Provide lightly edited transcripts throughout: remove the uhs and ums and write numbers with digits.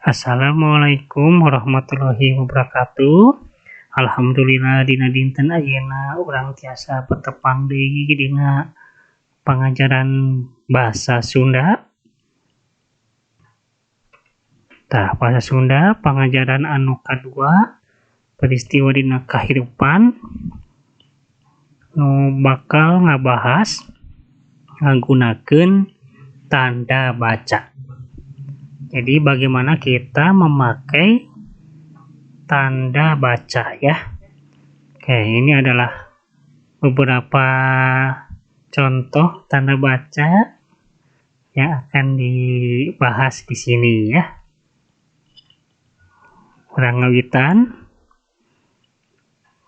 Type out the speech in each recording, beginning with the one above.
Assalamualaikum warahmatullahi wabarakatuh. Alhamdulillah, dina dinten ayeuna urang tiasa bertepang deui dina pangajaran bahasa Sunda. Tah, bahasa Sunda pangajaran anu kadua, peristiwa dina kahirupan, nu bakal ngabahas ngagunakeun tanda baca. Jadi, bagaimana kita memakai tanda baca ya. Oke, ini adalah beberapa contoh tanda baca yang akan dibahas di sini ya. Urang ngawitan.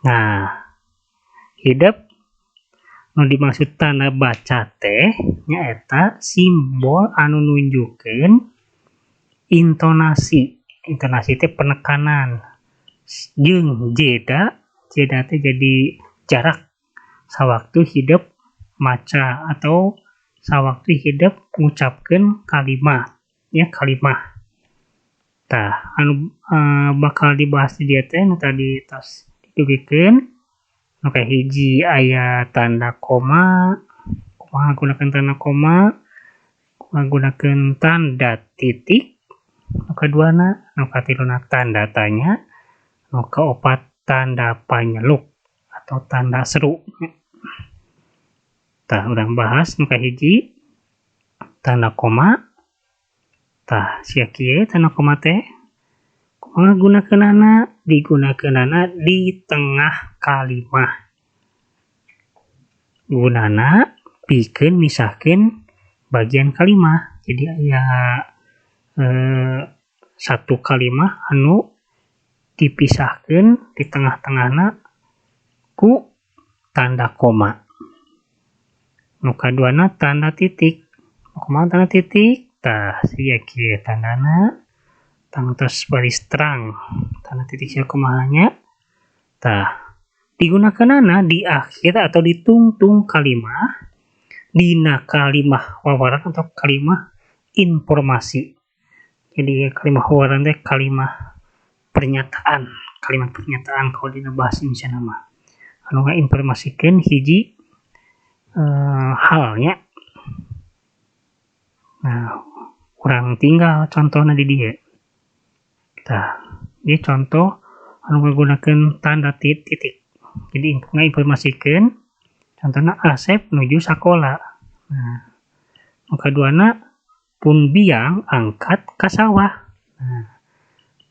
Nah, hidep, nu dimaksud tanda baca teh nyaeta simbol anu nunjukkeun intonasi. Intonasi teh penekanan jeung jeda. Jeda teh jadi jarak sawaktu hidep maca atau sawaktu hidep ngucapkeun kalimat ya, kalimah. Tah, anu bakal dibahas di dieu teh nu tadi tos didugikeun. Nu kahiji aya tanda koma, kumaha gunakeun tanda koma, kumaha gunakeun tanda titik, nu kaduana, nu katiluna tanda tanya, nu kaopat tanda panyeluk atau tanda seru. Tah, urang bahas nu kahiji, tanda koma. Tah, sia kieu tanda koma teh. Kumaha gunakeunana? Digunakeunana di tengah kalimah. Gunana pikeun misahkeun bagian kalimah. Jadi aya satu kalimah anu dipisahkeun di tengah-tengahna ku tanda koma. Nu kaduana tanda titik. Kumaha tanda titik? Tah, sia kieu tandana, tangtos baris terang. Tanda titik sia kumaha nya? Tah, digunakeunana di akhir atau di tungtung kalimah, dina kalimah wawaran atau kalimah informasi. Jadi kalimah wawaran teh kalimah pernyataan, kalimat pernyataan kalau dina bahasa Indonesia mah. Anu ngainformasikeun hiji halnya. Nah, urang tinggal contohna di dieu. Tah, ieu contoh anu ngagunakeun tanda titik. Jadi ngainformasikeun contohna Asep nuju sakola. Nah, nu kaduana pun biang angkat ka sawah. Nah,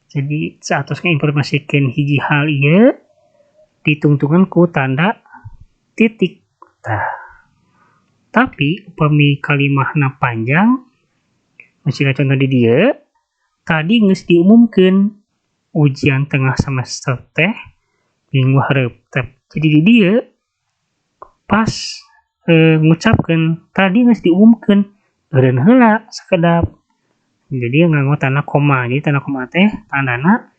jadi saatos ngainformasikeun hiji hal ieu ditungtungan ku tanda titik. Tah, tapi upami kalimahna panjang, siga contoh di dieu, tadi geus diumumkeun ujian tengah semester teh minggu hareup. Jadi di dieu pas ngucapkeun tadi geus diumumkeun, eureun heula sakedap. Jadi nganggo tanda koma. Jadi tanda koma teh tandana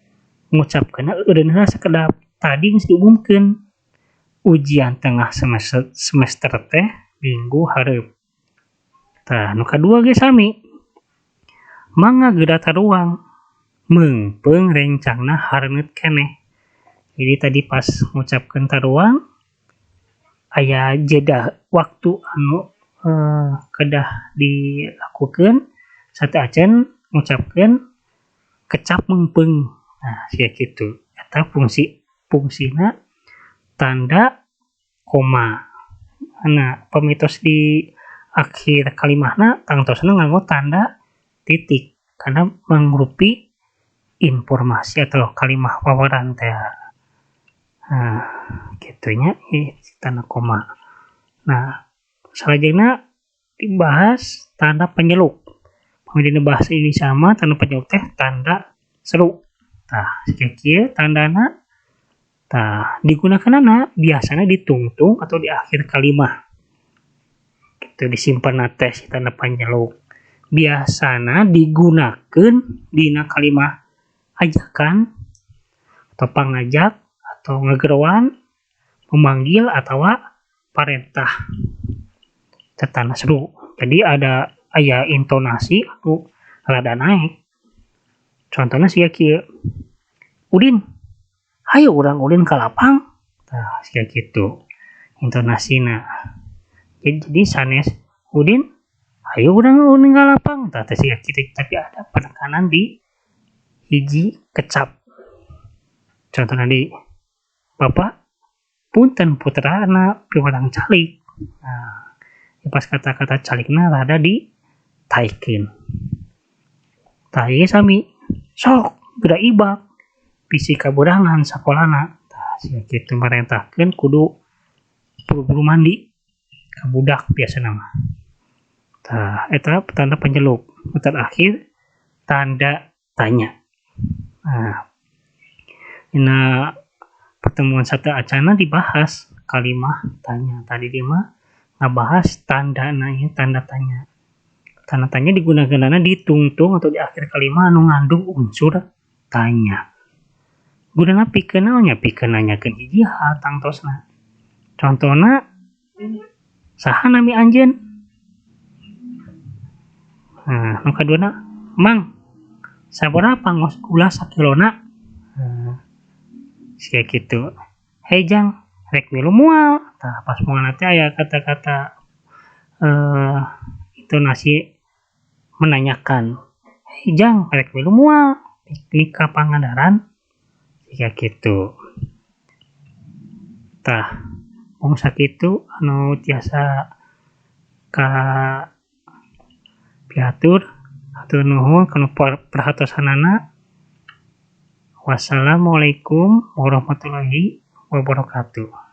ngucapkeunna eureun heula sakedap. Tadi geus diumumkeun ujian tengah semester semester teh minggu hareup. Tah, nu kadua ge sami. Mangga geura taruang, meungpeung rencangna hareungeut keneh. Jadi tadi pas ngucapkeun taruang aya jeda waktu anu kedah dilakukeun sateuacan ngucapkeun kecap meungpeung. Nah, sia kitu. Eta fungsina tanda koma. Nah, pami tos di akhir kalimahna tangtosna nganggo tanda titik karena mangrupi informasi atau kalimah wawaran teh. Nah, kitu nya tanda koma. Nah, salajengna dibahas tanda penyeluk. Pami dina bahasa Indonesia mah tanda penyeluk teh tanda seru. Tah, kieu tandana. Tah, digunakeunana biasana ditungtung atau di akhir kalimah. Kitu disimpenna teh si tanda penyeluk. Biasana digunakeun dina kalimah ajakan atau pangajak atau ngegeroan, memanggil atawa parentah. Tanda seru. Jadi ada aya intonasi anu rada naek. Contohna siga kieu, Udin, hayu urang ulin ka lapang. Tah siga kitu intonasina. Jadi sanes Udin, hayu urang ulin ka lapang, tah teu siga kitu, tapi ada penekanan di hiji kecap. Contohna deui, Bapak punten putrana piwarang calik. Nah, pas kata-kata calikna rada ditaikeun. Tah ieu sami, sok geura ibak bisi kaburangan sakolana. Tah siga kitu marentahkeun kudu buru-buru mandi ka budak biasana mah. Tah eta tanda penyelup. Nu terakhir tanda tanya. Nah, dina pertemuan sateuacanna dibahas kalimah tanya. Tadi dieu mah ngabahas tandana ieu tanda tanya. Tanda tanya digunakeunana di tungtung atau di akhir kalimah anu ngandung unsur tanya. Gunana pikeun naon nya? Pikeun nanyakeun hiji hal tangtosna. Contona, saha nami anjeun? Nah, nu kaduana, Mang, sabaraha pangos gula sakilona? Nah, siga kitu. Hei Jang, rek milu moal? Tah pas moalna teh aya kata-kata intonasi menanyakan. Hei Jang, rek milu moal? Piknik ka Pangandaran? Siga kitu. Tah, mung sakitu anu tiasa ka pihatur. Hatur nuhun kana perhatosanana. Wassalamualaikum warahmatullahi wabarakatuh.